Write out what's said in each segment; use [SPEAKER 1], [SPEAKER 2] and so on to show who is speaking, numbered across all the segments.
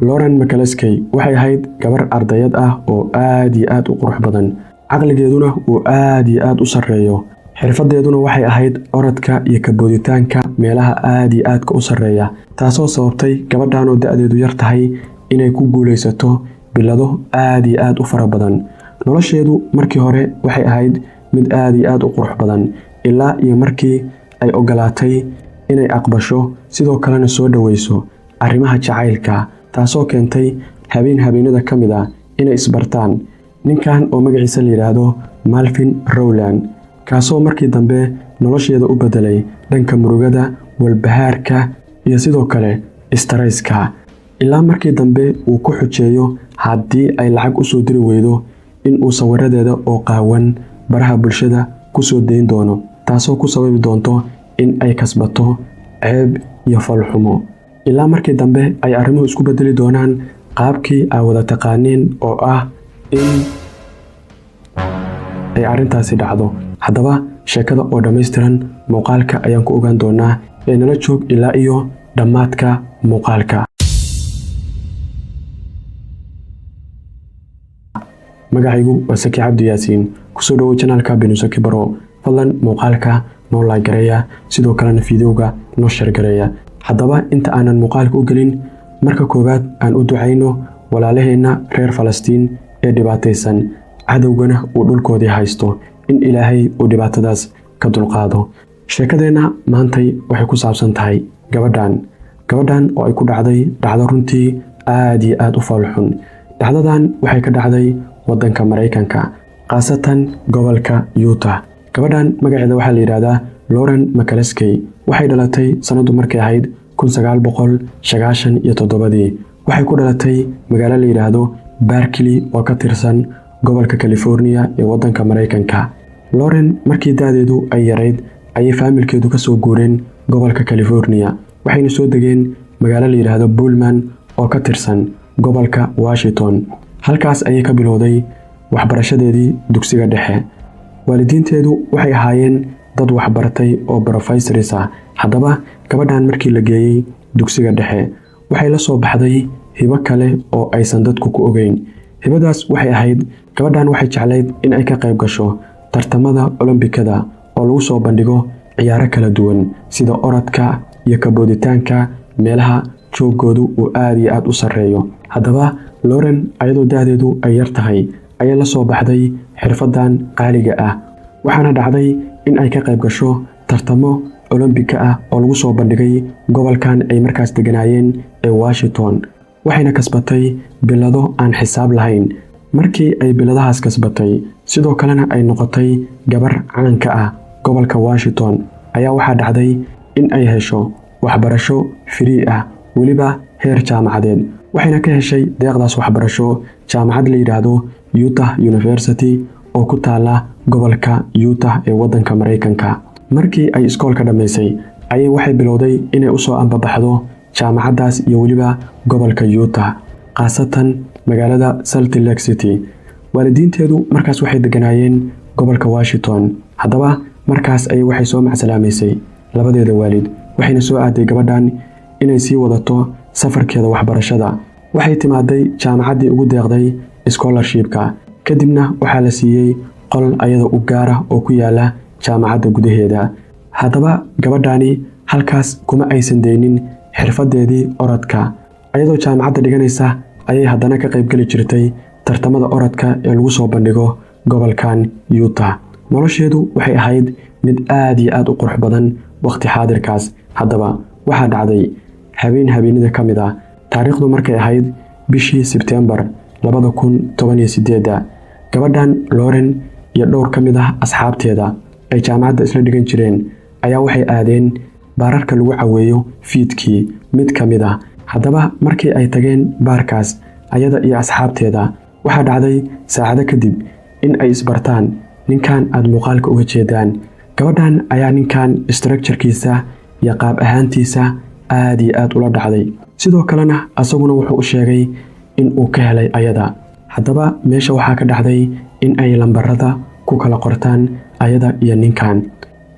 [SPEAKER 1] Lauren McCluskey waxay ahayd gabar ardayad ah oo aad iyo aad u qurux badan, caqligeeduna uu aad iyo aad u sarreeyo. Xirfadeeduna waxay ahayd orodka iyo kabooditaanka meelaha aad iyo aadka u sarreeya, taasoo sababtay gabadhan oo da'deedu yar tahay inay ku guulaysato bilado aad iyo aad u fara badan. Nolosheedu markii hore waxay ahayd mid aad iyo aad u qurux badan, ilaa iyo markii ay ogolaatay inay aqbasho sidoo kalena soo dhaweyso arrimaha jacaylka, taasoo keentay habeen habeenada ka mid ah inay isbartaan ninkan oo magaciisa la yidhaahdo Malvin Rowland, kaasoo markii dambe nolosheeda u bedelay dhanka murugada, walbahaarka iyo sidoo kale istarayska, ilaa markii dambe uu ku xujeeyo haddii ay lacag u soo diri weydo in uu sawiradeeda oo qaawan baraha bulshada ku soo dayn doono, taasoo ku sababi doonto in ay kasbato ceeb iyo falxumo. Ilaa markii dambe ay arrimuhu isku bedeli doonaan qaabkii ay wada taqaaneen oo ah in ay arrintaasi dhacdo. Haddaba sheekada oo dhammaystiran muuqaalka ayaan ku ogaan doonaa, ee nala joog ilaa iyo dhammaadka muuqaalka. Magacaygu waa Saki Cabdi Yaasiin, kusoo dhawow janaalka Binusaki Baro. Fadlan muuqaalka noo like gareeya, sidoo kalena fiidiyowga noo share gareeya. Haddaba inta aanan muuqaalka u gelin, marka koowaad aan u ducayno walaalaheenna reer Falastiin ee dhibaataysan, cadowgana uu dhulkoodii haysto, in Ilaahay uu dhibaatadaas ka dulqaado. Sheekadeenna maantay waxay ku saabsan tahay gabadhan oo ay ku dhacday dhacdo runtii aad iyo aad u foolxun. Dhacdadan waxay ka dhacday waddanka Maraykanka, khaasatan gobolka Utah. Gabadhan magaceeda waxaa la yidhaahdaa Lauren McCluskey. Waxay dhalatay sanadu markay ahayd 1997. Waxay ku dhalatay magaalo la yidhaahdo Berkeley oo ka tirsan gobolka California ee waddanka Maraykanka. Lauren markii da'deedu ay yarayd ayay faamilkeedu ka soo guureen gobolka California, waxayna soo degeen magaalo la yidhaahdo Pullman oo ka tirsan gobolka Washington. Halkaas ayay ka bilowday waxbarashadeedii dugsiga dhexe. Waalidiinteedu waxay ahaayeen dad waxbartay oo professors ah. Haddaba gabadhan markii la geeyey dugsiga dhexe waxay la soo baxday hibo kale oo aysan dadku ku ogeyn. Hibadaas waxay ahayd, gabadhan waxay jeclayd in ay ka qayb gasho tartamada Olombikada oo lagu soo bandhigo ciyaaro kala duwan sida orodka iyo kabooditaanka meelaha joogoodu uu aad iyo aad u sarreeyo. Haddaba Lauren ayadoo da'deedu ay yar tahay ayay la soo baxday xirfadan qaaliga ah, waxaana dhacday in ay ka qayb gasho tartamo Olombika ah oo lagu soo bandhigay gobolkan ay markaas deganaayeen ee Washington, waxayna kasbatay bilado aan xisaab lahayn. Markii ay biladahaas kasbatay, sidoo kalena ay noqotay gabar caanka ah gobolka Washington, ayaa waxaa dhacday in ay hesho waxbarasho free ah, weliba heer jaamacadeed. Waxayna ka heshay deeqdaas waxbarasho jaamacad la yidhaahdo Utah University oo ku taala gobolka Utah ee waddanka Maraykanka. Markii ay iskoolka dhammaysay ayay waxay bilowday inay usoo ambabaxdo jaamacaddaas iyo weliba gobolka Utah, khaasatan magaalada Salt Lake City. Waalidiinteedu markaas waxay deganaayeen gobolka Washington. Haddaba markaas ayay waxay soo macsalaamaysay labadeeda waalid, waxayna soo aaday gabadhan inay sii wadato safarkeeda waxbarashada. Waxay timaaday jaamacaddii ugu deeqday scholarship-ka, kadibna waxaa la siiyey qol ayada u gaara oo ku yaala jaamacadda gudaheeda. Haddaba gabadhani halkaas kuma aysan deynin xirfadeedii orodka. Ayadoo jaamacadda dhiganaysa ayay haddana ka qaybgeli jirtay tartamada orodka ee lagu soo bandhigo gobolkan Utah. Nolosheedu waxay ahayd mid aad iyo aad u qurux badan waqti xaadirkaas. Haddaba waxaa dhacday habeen habeenida ka mid ah, taariikhdu markay ahayd bishii Sebtembar 2018, gabadhan Lauren iyo dhowr ka mid ah asxaabteeda ay jaamacadda isla dhigan jireen ayaa waxay aadeen baararka lagu caweeyo fiidkii mid ka mid ah. Haddaba markii ay tageen baarkaas ayada iyo asxaabteeda, waxaa dhacday saacado kadib in ay isbartaan ninkan aad muuqaalka uga jeedaan. Gabadhan ayaa ninkan structure-kiisa iyo qaab ahaantiisa aad iyo aad ula dhacday, sidoo kalena asaguna wuxuu u sheegay in uu ka helay ayada. Haddaba meesha waxaa ka dhacday in ay lambarada ku kala qortaan ayada iyo ninkan.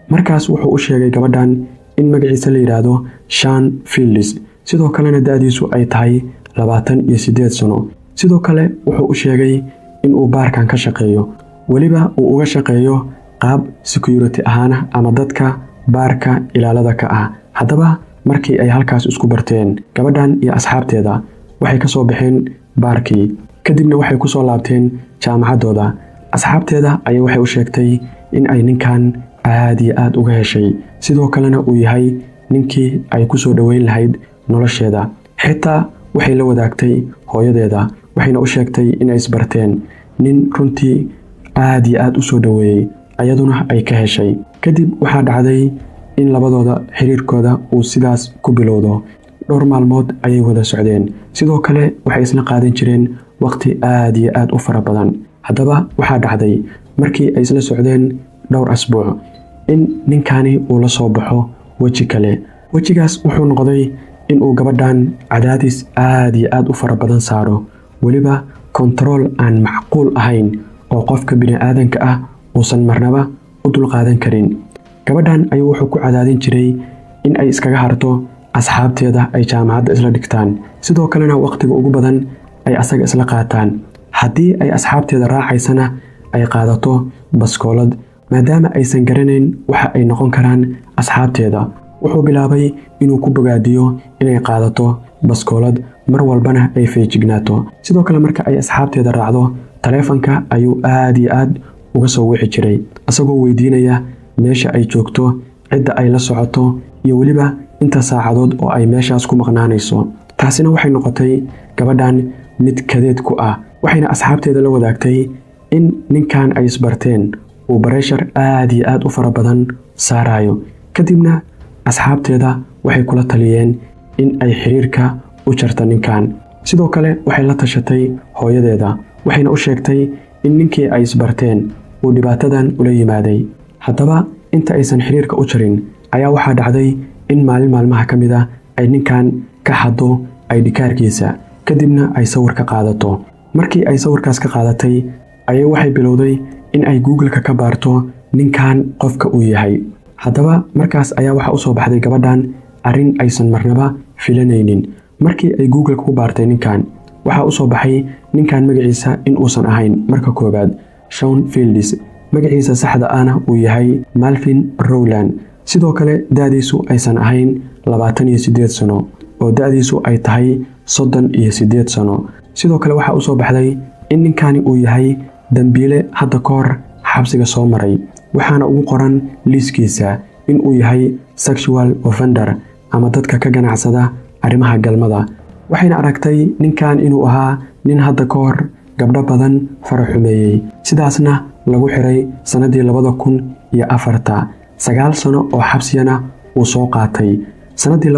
[SPEAKER 1] Markaas wuxuu u sheegay gabadhan in magaciisa la yidhaahdo Sean Fields, sidoo kalena da'diisu ay tahay 28 sano. Sidoo kale wuxuu u sheegay inuu baarkan ka shaqeeyo, weliba uu uga shaqeeyo qaab security ahaana ama dadka baarka ilaalada ka ah. Haddaba markii ay halkaas isku barteen gabadhan iyo asxaabteeda, waxay ka soo baxeen baarkii, kadibna waxay ku soo laabteen jaamacaddooda. Asxaabteeda ayay waxay u sheegtay in ay ninkan aad iyo aad uga heshay, sidoo kalena uu yahay ninkii ay ku soo dhoweyn lahayd nolosheeda. Xitaa waxay la wadaagtay hooyadeeda, waxayna u sheegtay inay isbarteen nin runtii aad iyo aad u soo dhoweeyey, ayaduna ay ka heshay. Kadib waxaa dhacday in labadooda xiriirkooda uu sidaas ku bilowdo. Dhowr maalmood ayay wada socdeen, sidoo kale waxay isla qaadan jireen waqti aad iyo aad u fara badan. Haddaba waxaa dhacday markii ay isla socdeen dhowr asbuuc in ninkani uu la soo baxo weji kale. Wejigaas wuxuu noqday inuu gabadhan cadaadis aad iyo aad u fara badan saaro, weliba kontarool aan macquul ahayn oo qofka bini'aadanka ah uusan marnaba u dulqaadan karin. Gabadhan ayuu wuxuu ku cadaadin jiray in ay iskaga harto asxaabteeda ay jaamacadda isla dhigtaan, sidoo kalena waqtiga ugu badan ay asaga isla qaataan. Haddii ay asxaabteeda raacaysana, ay qaadato baskoolad, maadaama aysan garanayn waxa ay noqon karaan asxaabteeda. Wuxuu bilaabay inuu ku bogaadiyo inay qaadato baskoolad, mar walbana ay feejignaato. Sidoo kale marka ay asxaabteeda raacdo, taleefanka ayuu aad iyo aad uga soo wici jiray, isagoo weydiinaya meesha ay joogto, cidda ay la socoto iyo weliba inta saacadood oo ay meeshaas ku maqnaanayso. Taasina waxay noqotay gabadhan mid kadeed ku ah, waxayna asxaabteeda la wadaagtay in ninkan ay isbarteen uu pressure aad iyo aad u fara badan saarayo. Kadibna asxaabteeda waxay kula taliyeen in ay xiriirka u jarto ninkan. Sidoo kale waxay la tashatay hooyadeeda, waxayna u sheegtay in ninkii ay isbarteen uu dhibaatadan ula yimaaday. Haddaba inta aysan xiriirka u jarin ayaa waxaa dhacday in maalin maalmaha ka mid ah ay ninkan ka xado ID kaarkiisa, kadibna ay sawir ka qaadato. Markii ay sawirkaas ka qaadatay ayay waxay bilowday in ay Google-ka ka baarto ninkan qofka uu yahay. Haddaba markaas ayaa waxaa usoo baxday gabadhan arrin aysan marnaba filanaynin. Markii ay Google-ka ku baartay ninkan, waxaa usoo baxay ninkan magaciisa in uusan ahayn marka koowaad Shawn Fields, magaciisa saxda ahna uu yahay Malvin Rowland. Sidoo kale da'diisu aysan ahayn 28 sano, oo da'diisu ay tahay 38 sano. Sidoo kale waxaa usoo baxday in ninkani uu yahay dambiile hadda ka hor xabsiga soo maray, waxaana ugu qoran liiskiisa in uu yahay sexual offender ama dadka ka ganacsada arrimaha galmada. Waxayna aragtay ninkan inuu ahaa nin hadda ka hor gabdho badan faraxumeeyey, sidaasna lagu xiray sannadii 2004, 9 sano oo xabsiyana uu soo qaatay, sannadii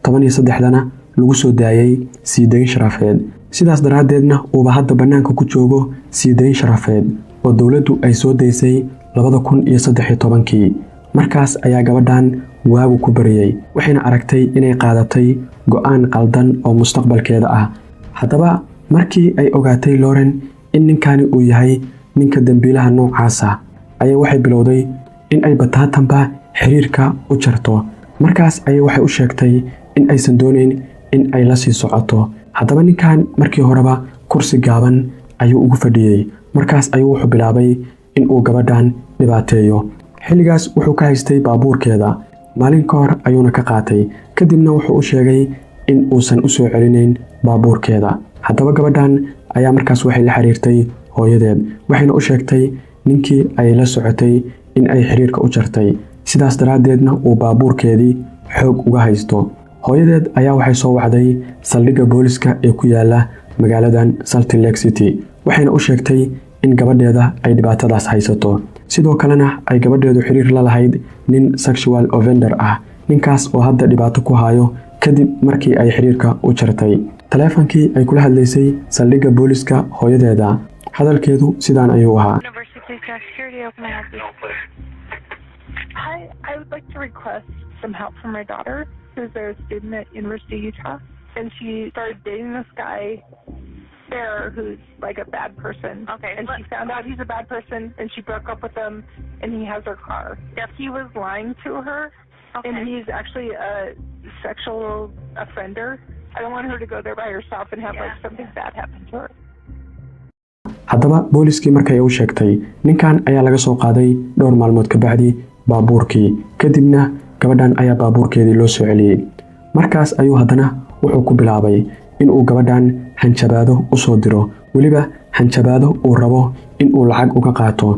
[SPEAKER 1] 2013-dana lagu soo daayey sii dayn sharafeed, sidaas daraaddeedna uuba hadda bannaanka ku joogo sii dayn sharafeed oo dowladdu ay soo daysay 2013-kii. Markaas ayaa gabadhan waagu ku bariyey, waxayna aragtay inay qaadatay go'aan qaldan oo mustaqbalkeeda ah. Haddaba markii ay ogaatay Lauren in ninkani uu yahay ninka dembiilaha noocaasa, ayay waxay bilowday in ay bataatanba xiriirka u jarto. Markaas ayay waxay u sheegtay in aysan doonayn in ay la sii socoto. Haddaba ninkan markii horeba kursi gaaban ayuu ugu fadhiyey. Markaas ayuu wuxuu bilaabay in uu gabadhan dhibaateeyo. Xilligaas wuxuu ka haystay baabuurkeeda, maalin ka hor ayuuna ka qaatay, kadibna wuxuu u sheegay in uusan u soo celinayn baabuurkeeda. Haddaba gabadhan ayaa markaas waxay la xiriirtay hooyadeed, waxayna u sheegtay ninkii ay la socotay in ay xiriirka u jartay, sidaas daraaddeedna uu baabuurkeedii xoog uga haysto. Hooyadeed ayaa waxay soo wacday saldhigga booliska ee ku yaala magaaladan Salt Lake City, waxayna u sheegtay in gabadheeda ay dhibaatadaas haysato, sidoo kalena ay gabadheedu xiriir la lahayd nin sexual offender ah, ninkaas oo hadda dhibaato ku hayo kadib markii ay xiriirka u jartay. Taleefankii ay kula hadlaysay saldhigga booliska hooyadeeda, hadalkeedu sidaan ayuu ahaa.
[SPEAKER 2] University Police Security, how can I help you?
[SPEAKER 3] Hi, I would like to request some help for my daughter, who's a student at University of Utah. And she started dating this guy there who's like a bad person. And she found out he's a bad person, and she broke up with him, and he has her car. He was lying to her, and he's actually a sexual offender. I don't want her to go there by herself and have like something bad happen to her.
[SPEAKER 1] Haddaba booliskii markay u sheegtay, ninkan ayaa laga soo qaaday dhowr maalmood kabacdi baabuurkii. Kadibna gabadhan ayaa baabuurkeedii loo soo celiyey. Markaas ayuu haddana wuxuu ku bilaabay inuu gabadhan hanjabaado u soo diro, weliba hanjabaado uu rabo inuu lacag uga qaato.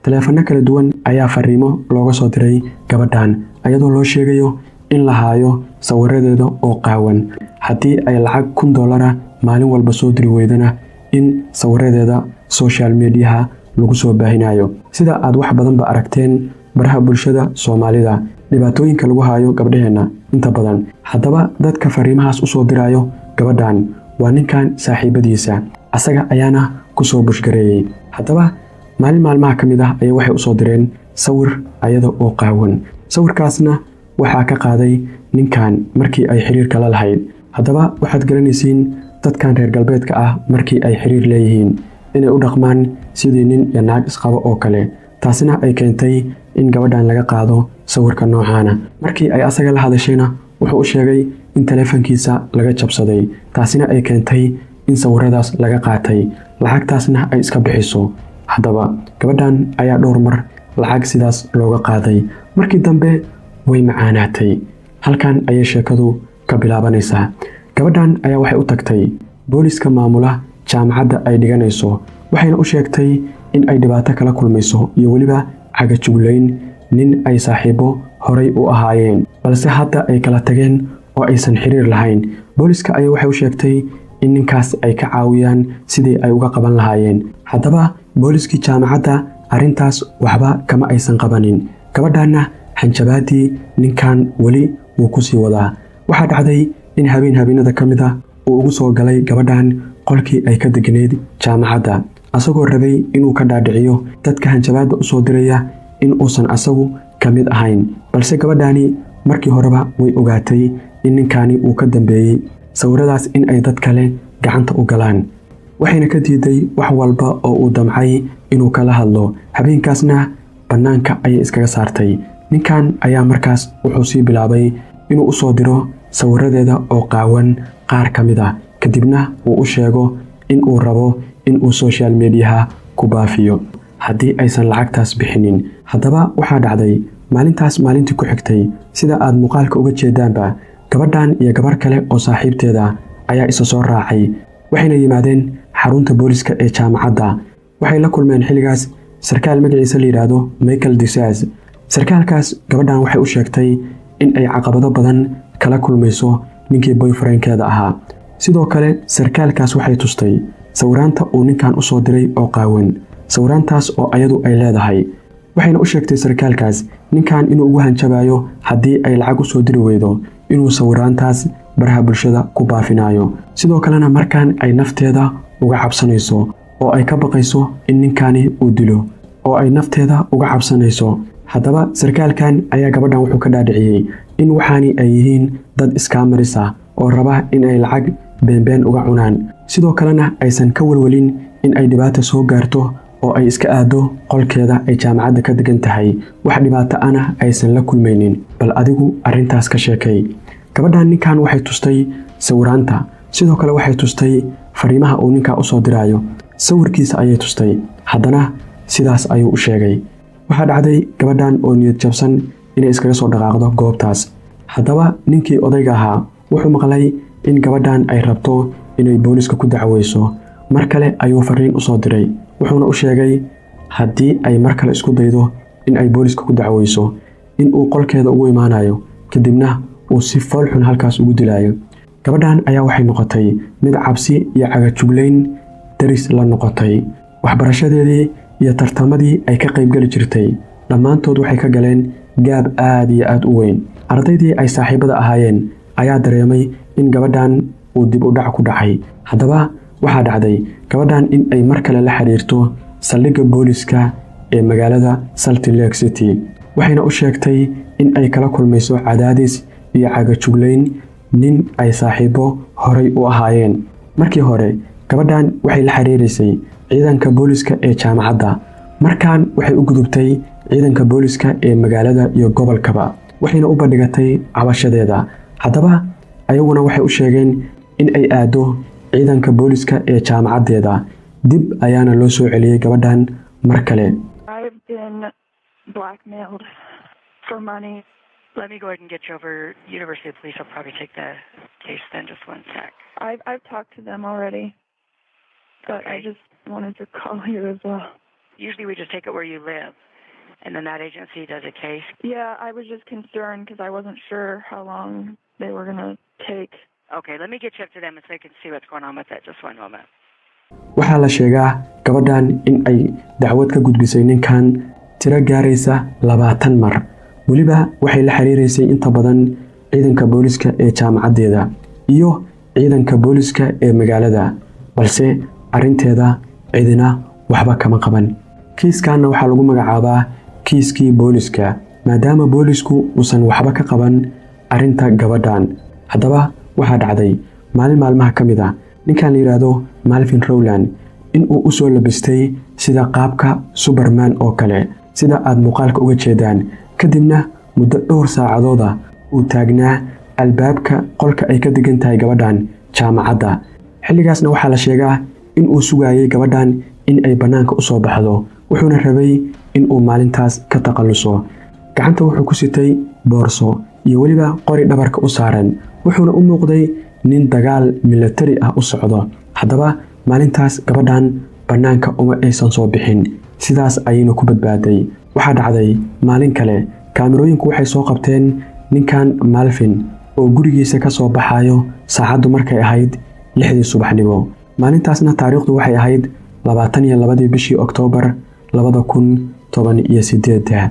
[SPEAKER 1] Taleefanno kala duwan ayaa fariimo looga soo diray gabadhan, ayadoo loo sheegayo in la haayo sawiradeeda oo qaawan, haddii ay lacag $1000 maalin walba soo diri weydana in sawiradeeda social mediaha lagu soo baahinayo. Sida aad wax badanba aragteen baraha bulshada Soomaalida, dhibaatooyinka lagu haayo gabdhaheenna inta badan. Haddaba dadka fariimahaas usoo dirayo gabadhan waa ninkan saaxiibadiisa, asaga ayaana kusoo push gareeyey. Haddaba maalin maalmaha ka mid ah ayay waxay usoo direen sawir ayada oo qaawan. Sawirkaasna waxaa ka qaaday ninkan markii ay xiriirka la lahayd. Haddaba waxaad garanaysiin dadkan reer galbeedka ah markii ay xiriir leeyihiin inay u dhaqmaan sidii nin iyo naag isqabo oo kale. Taasina ay keentay in gabadhan laga qaado sawirka noocaana. Markii ay asaga la hadashayna, wuxuu u sheegay in taleefankiisa laga jabsaday, taasina ay keentay in sawiradaas laga qaatay, lacagtaasna ay iska bixiso. Haddaba gabadhan ayaa dhowr mar lacag sidaas looga qaaday. Markii dambe way macaanaatay. Halkan ayay sheekadu ka bilaabanaysaa. Gabadhan ayaa waxay u tagtay booliska maamula jaamacadda ay dhiganayso, waxayna u sheegtay in ay dhibaato kala kulmayso iyo weliba cagajuglayn nin ay saaxiibo horay u ahaayeen, balse hadda ay kala tageen oo aysan xiriir lahayn. Booliska ayaa waxay u sheegtay in ninkaas ay ka caawiyaan sidii ay uga qaban lahaayeen. Haddaba booliskii jaamacadda arrintaas waxba kama aysan qabanin. Gabadhanna hanjabaadii ninkan weli wuu ku sii wadaa. Waxaa dhacday in habeen habeenada ka mid a uu ugu soo galay gabadhan qolkii ay ka deganayd jaamacadda, asagoo rabay inuu ka dhaadhiciyo dadka hanjabaadda usoo diraya in uusan asagu ka mid ahayn. Balse gabadhani markii horeba way ogaatay in ninkani uu ka dambeeyey sawiradaas in ay dad kale gacanta u galaan, waxayna ka diiday wax walba oo uu damcay inuu kala hadlo. Habeenkaasna bannaanka ayay iskaga saartay. Ninkan ayaa markaas wuxuu sii bilaabay inuu usoo diro sawiradeeda oo qaawan qaar ka mid ah, kadibna uu u sheego in uu rabo in uu social mediaha ku baafiyo haddii aysan lacagtaas bixinin. Haddaba waxaa dhacday maalintaas maalintii ku xigtay, sida aad muuqaalka uga jeedaanba, gabadhan iyo gabar kale oo saaxiibteeda ayaa isa soo raacay, waxayna yimaadeen xarunta booliska ee jaamacadda. Waxay la kulmeen xilligaas sarkaal magaciisa la yidhaahdo Michael Disas. Sarkaalkaas gabadhan waxay u sheegtay in ay caqabado badan kala kulmayso ninkii boyfriendkeeda ahaa. Sidoo kale sarkaalkaas waxay tustay sawiraanta uu ninkan usoo diray oo qaawan, sawiraantaas oo ayadu ay leedahay. Waxayna u sheegtay sarkaalkaas ninkan inuu ugu hanjabayo haddii ay lacag usoo diri weydo inuu sawiraantaas baraha bulshada ku baafinayo, sidoo kalena markan ay nafteeda uga cabsanayso oo ay ka baqayso in ninkani uu dilo oo ay nafteeda uga cabsanayso. Haddaba sarkaalkan ayaa gabadhan wuxuu ka dhaadhiciyey in waxaani ay yihiin dad scammers ah oo raba in ay lacag beenbeen uga cunaan, sidoo kalena aysan ka walwalin in ay dhibaata soo gaarto oo ay iska aado qolkeeda ay jaamacadda ka degan tahay, wax dhibaato ana aysan la kulmaynin. Bal adigu arrintaas ka sheekay. Gabadhan ninkan waxay tustay sawiraanta, sidoo kale waxay tustay fariimaha uu ninkaa usoo diraayo, sawirkiisa ayay tustay. Haddana sidaas ayuu u sheegay. Waxaa dhacday gabadhan oo niyad jabsan inay iskaga soo dhaqaaqdo goobtaas. Haddaba ninkii odayga ahaa wuxuu maqlay in gabadhan ay rabto inay booliska ku dacweyso. Mar kale ayuu fariin usoo diray, wuxuuna u sheegay haddii ay mar kale isku daydo in ay booliska ku dacweyso in uu qolkeeda ugu imaanayo, kadibna uu si foolxun halkaas ugu dilaayo. Gabadhan ayaa waxay noqotay mid cabsi iyo cagajuglayn daris la noqotay. Waxbarashadeedii iyo tartamadii ay ka qaybgeli jirtay dhammaantood waxay ka galeen gaab aad iyo aad u weyn. Ardaydii ay saaxiibada ahaayeen ayaa dareemay in gabadhan uu dib u dhac ku dhacay. Haddaba waxaa dhacday gabadhan in ay mar kale la xiriirto saldhigga booliska ee magaalada Salt Lake City, waxayna u sheegtay in ay kala kulmayso cadaadis iyo cagajuglayn nin ay saaxiibo horay u ahaayeen. Markii hore gabadhan waxay la xiriiraysay ciidanka booliska ee jaamacadda, markan waxay u gudubtay ciidanka booliska ee magaalada iyo gobolkaba, waxayna u bandhigatay cabashadeeda. Haddaba ayaguna waxay u sheegeen in ay aado ciidanka booliska ee jaamacaddeeda. Dib ayaana loo soo celiyey gabadhan mar kale.
[SPEAKER 3] I've been blackmailed for money.
[SPEAKER 2] Let me go ahead and get you over. University Police will probably take the case then. Just one sec.
[SPEAKER 3] I've talked to them already, but I just wanted to call you as well.
[SPEAKER 2] Usually we just take it where you live, and then that agency does a case.
[SPEAKER 3] Yeah, I was just concerned because I wasn't sure how long they were gonna take.
[SPEAKER 2] Okay, let me get you up to them so they can see what's going on with it. Just one moment.
[SPEAKER 1] Waxaa la sheegaa gabadhan in ay dacwad ka gudbisay ninkan tiro gaaraysa 20 mar. Weliba waxay la xiriireysay inta badan ciidanka booliska ee jaamacaddeeda iyo ciidanka booliska ee magaalada, balse arrinteeda cidina waxba kama qaban. Kiiskanna waxaa lagu magacaabaa kiiskii booliska, maadaama boolisku uusan waxba ka qaban arrinta gabadhan. Haddaba waxaa dhacday maalin maalmaha ka mid ah ninkan la yidhaahdo Malvin Rowland in uu u soo labistay sida qaabka Superman oo kale, sida aad muuqaalka uga jeedaan, kadibna muddo dhowr saacadooda uu taagnaa albaabka qolka ay ka degan tahay gabadhan jaamacadda. Xilligaasna waxaa la sheegaa in uu sugayay gabadhan in ay bannaanka u soo baxdo, wuxuuna rabay in uu maalintaas ka takhalluso. Gacanta wuxuu ku sitay boorso iyo weliba qori dhabarka u saaran, wuxuuna u muuqday nin dagaal milatari ah u socdo. Haddaba maalintaas gabadhan bannaanka uma aysan soo bixin, sidaas ayayna ku badbaaday. Waxaa dhacday maalin kale kaamirooyinku waxay soo qabteen ninkan Malvin oo gurigiisa ka soo baxayo saacaddu markay ahayd 6dii subaxnimo. Maalintaasna taariikhdu waxay ahayd 22dii bishii Oktoobar 2018.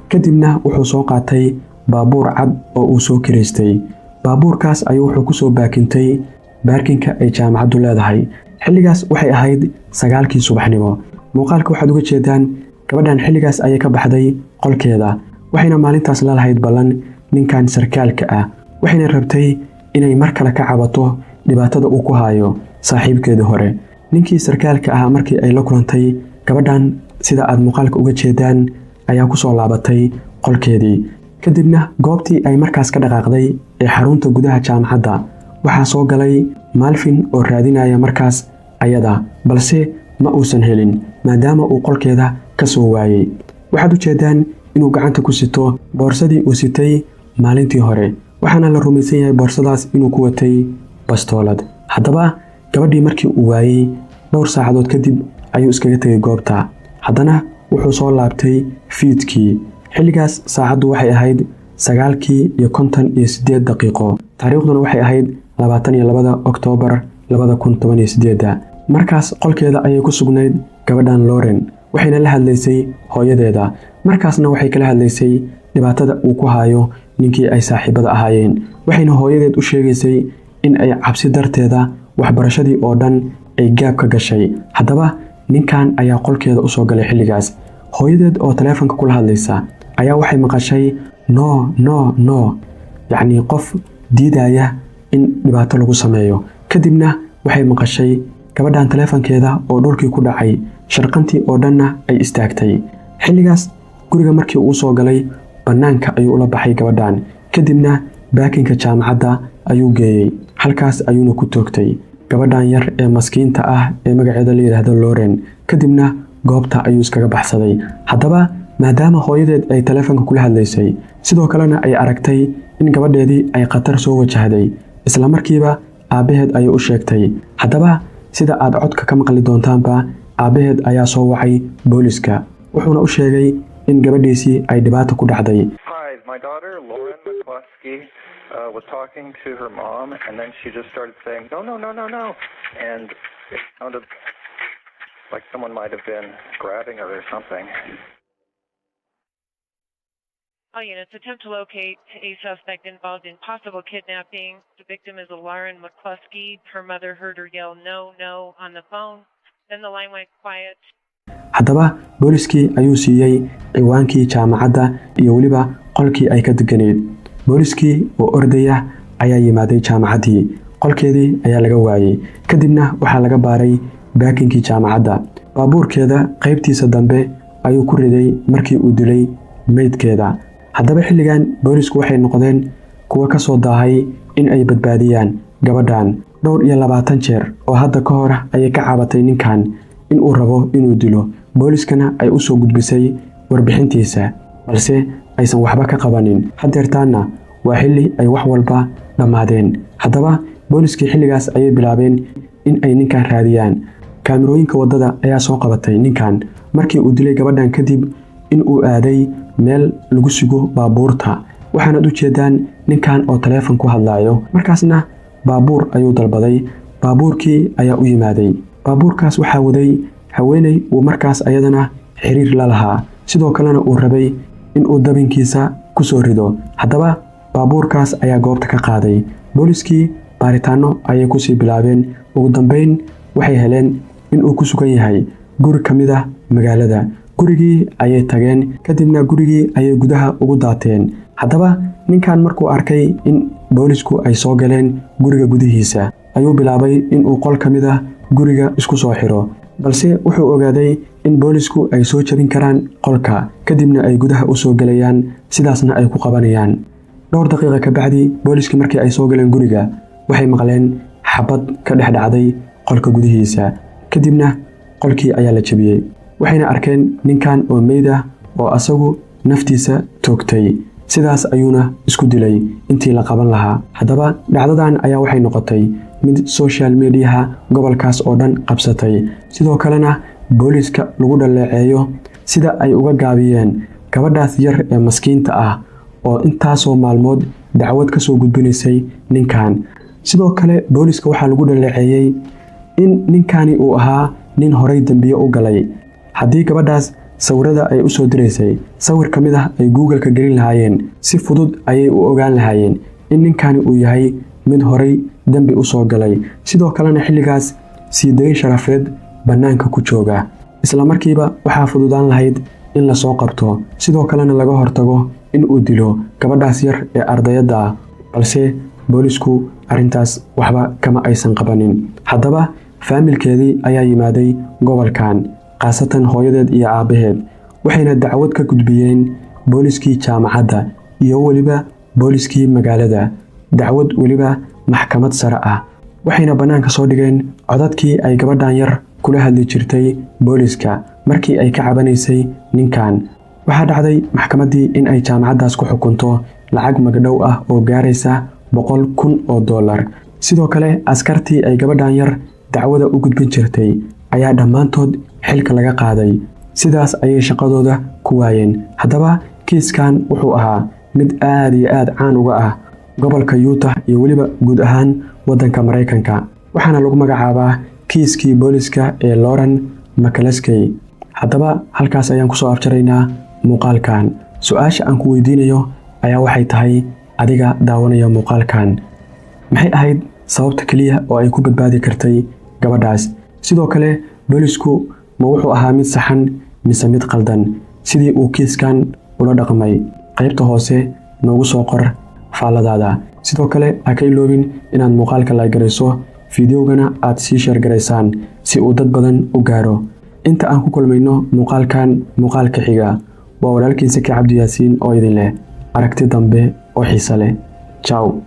[SPEAKER 1] Kadibna wuxuu soo qaatay baabuur cad oo uu soo kireystay. Baabuurkaas ayuu wuxuu kusoo baakintay baarkinka ay jaamacaddu leedahay. Xilligaas waxay ahayd 9kii subaxnimo. Muuqaalka waxaad uga jeedaan gabadhan xilligaas ayay ka baxday qolkeeda, waxayna maalintaas la lahayd ballan ninkan sarkaalka ah, waxayna rabtay inay mar kale ka cabato dhibaatada uu ku hayo saaxiibkeedii hore. Ninkii sarkaalka ahaa markii ay la kulantay gabadhan, sida aad muuqaalka uga jeedaan, ayaa kusoo laabatay qolkeedii. Kadibna goobtii ay markaas ka dhaqaaqday ee xarunta gudaha jaamacadda waxaa soo galay Malvin oo raadinaya markaas ayada, balse ma uusan helin maadaama uu qolkeeda ka soo waayey. Waxaad u jeedaan inuu gacanta ku sito boorsadii uu sitay maalintii hore, waxaana la rumaysan yahay boorsadaas inuu ku watay bastoolad. Haddaba gabadhii markii uu waayey, dhowr saacadood kadib ayuu iskaga tegay goobta. Haddana wuxuu soo laabtay fiidkii. Xilligaas saacaddu waxay ahayd 9:58, taariikhduna waxay ahayd 22da Oktoobar 2018. Markaas qolkeeda ayay ku sugnayd gabadhan Loren, waxayna la hadlaysay hooyadeeda. Markaasna waxay kala hadlaysay dhibaatada uu ku hayo ninkii ay saaxiibada ahaayeen, waxayna hooyadeed u sheegaysay in ay cabsi darteeda waxbarashadii oo dhan ay gaab ka gashay. Haddaba ninkan ayaa qolkeeda usoo galay xilligaas. Hooyadeed oo taleefonka kula hadlaysa ayaa waxay maqashay "No, no, no", yacnii qof diidaya in dhibaato lagu sameeyo. Kadibna waxay maqashay gabadhan taleefonkeeda oo dhulkii ku dhacay, sharqantii oo dhanna ay istaagtay. Xilligaas guriga markii uu soo galay, bannaanka ayuu ula baxay gabadhan, kadibna baakinka jaamacadda ayuu geeyey, halkaas ayuuna ku toogtay gabadhan yar ee maskiinta ah ee magaceeda la yidhaahdo Loren. Kadibna goobta ayuu iskaga baxsaday. Haddaba maadaama hooyadeed ay taleefonka kula hadlaysay, sidoo kalena ay aragtay in gabadheedii ay khatar soo wajahday, isla markiiba aabbaheed ayay u sheegtay. Haddaba sida aad codka ka maqli doontaanba, aabbaheed ayaa soo wacay booliska, wuxuuna u sheegay in gabadhiisii ay dhibaato ku dhacday.
[SPEAKER 4] Hi, my daughter Lauren McCluskey was talking to her mom, and then she just started saying, "No, no, no, no, no," and it sounded like someone might have been grabbing her or something.
[SPEAKER 5] All units, attempt to locate a suspect involved in possible kidnapping. The victim is Lauren McCluskey. Her mother heard her yell "no, no" on the phone. Then the line went quiet.
[SPEAKER 1] Haddaba booliskii ayuu siiyey ciwaankii jaamacadda iyo weliba qolkii ay ka deganayd. Booliskii oo ordaya ayaa yimaaday jaamacaddii. Qolkeedii ayaa laga waayey, kadibna waxaa laga baaray baakinkii jaamacadda. Baabuurkeeda qaybtiisa dambe ayuu ku riday markii uu dilay meydkeeda. Haddaba xilligan boolisku waxay noqdeen kuwo ka soo daahay in ay badbaadiyaan gabadhan. Dhowr iyo 20 jeer oo hadda ka hor ayay ka cabatay ninkan in uu rabo inuu dilo, booliskana ay u soo gudbisay warbixintiisa, balse aysan waxba ka qabanin. Haddeertaana waa xilli ay wax walba dhammaadeen. Haddaba booliskii xilligaas ayay bilaabeen in ay ninkan raadiyaan. Kaamirooyinka waddada ayaa soo qabatay ninkan markii uu dilay gabadhan kadib in uu aaday meel lagu sugo baabuurta. Waxaanaad u jeedaan ninkan oo taleefon ku hadlaayo, markaasna baabuur ayuu dalbaday. Baabuurkii ayaa u yimaaday. Baabuurkaas waxaa waday haweeney uu markaas ayadana xiriir la lahaa, sidoo kalena uu rabay in uu dabinkiisa ku soo rido. Haddaba baabuurkaas ayaa goobta ka qaaday. Booliskii baaritaano ayay kusii bilaabeen. Ugu dambeyn waxay heleen in uu ku sugan yahay guri ka mid ah magaalada. Gurigii ayay tageen, kadibna gurigii ayay gudaha ugu daateen. Haddaba ninkan markuu arkay in boolisku ay soo galeen guriga gudihiisa, ayuu bilaabay in uu qol ka mid ah guriga isku soo xiro, balse wuxuu ogaaday in boolisku ay soo jabin karaan qolka, kadibna ay gudaha u soo galayaan, sidaasna ay ku qabanayaan. Dhowr daqiiqo ka bacdi booliskii markii ay soo galeen guriga waxay maqleen xabad ka dhex dhacday qolka gudihiisa, kadibna qolkii ayaa la jabiyey. Waxayna arkeen ninkan oo meyd ah oo asagu naftiisa toogtay, sidaas ayuuna isku dilay intii la qaban lahaa. Haddaba dhacdadan ayaa waxay noqotay mid social mediaha gobolkaas oo dhan qabsatay, sidoo kalena booliska lagu dhaleeceeyo sida ay uga gaabiyeen gabadhaas yar ee maskiinta ah oo intaasoo maalmood dacwad ka soo gudbinaysay ninkan. Sidoo kale booliska waxaa lagu dhaleeceeyey in ninkani uu ahaa nin horay dambiye u galay. Haddii gabadhaas sawirada ay u soo diraysay sawir ka mid ah ay Google-ka gelin lahaayeen, si fudud ayay u ogaan lahaayeen in ninkani uu yahay mid horay dambi u soo galay, sidoo kalena xilligaas sii dayn sharafeed bannaanka ku jooga. Isla markiiba waxaa fududaan lahayd in la soo qabto, sidoo kalena laga hortago in uu dilo gabadhaas yar ee ardayadda ah, balse boolisku arrintaas waxba kama aysan qabanin. Haddaba faamilkeedii ayaa yimaaday gobolkan, khaasatan hooyadeed iyo aabbaheed, waxayna dacwad ka gudbiyeen booliskii jaamacadda iyo weliba booliskii magaalada, dacwad weliba maxkamad sare ah. Waxayna bannaanka soo dhigeen codadkii ay gabadhan yar kula hadli jirtay booliska markii ay ka cabanaysay ninkan. Waxaa dhacday maxkamaddii in ay jaamacaddaas ku xukunto lacag magdhow ah oo gaaraysa $100,000. Sidoo kale askartii ay gabadhan yar dacwada u gudbin jirtay ayaa dhammaantood xilka laga qaaday, sidaas ayay shaqadooda ku waayeen. Haddaba kiiskan wuxuu ahaa mid aad iyo aad caan uga ah gobolka Utah iyo weliba guud ahaan waddanka Maraykanka, waxaana lagu magacaabaa kiiskii booliska ee Lauren McCluskey. Haddaba halkaas ayaan kusoo afjaraynaa muuqaalkan. Su-aasha aan ku weydiinayo ayaa waxay tahay, adiga daawanaya muuqaalkan, maxay ahayd sababta keliya oo ay ku badbaadi kartay gabadhaas? Sidoo kale boolisku ma wuxuu ahaa mid saxan mise mid qaldan sidii uu kiiskan ula dhaqmay? Qaybta hoose noogu soo qor faalladaada. Sidoo kale ha ka iloobin inaad muuqaalka like garayso, fideogana aad sii share garaysaan si uu dad badan u gaaro. Inta aan ku kulmayno muuqaalkan muuqaalka xiga, waa walaalkiin Saki Cabdi Yaasiin oo idin leh aragti dambe oo xiise leh. Ciao.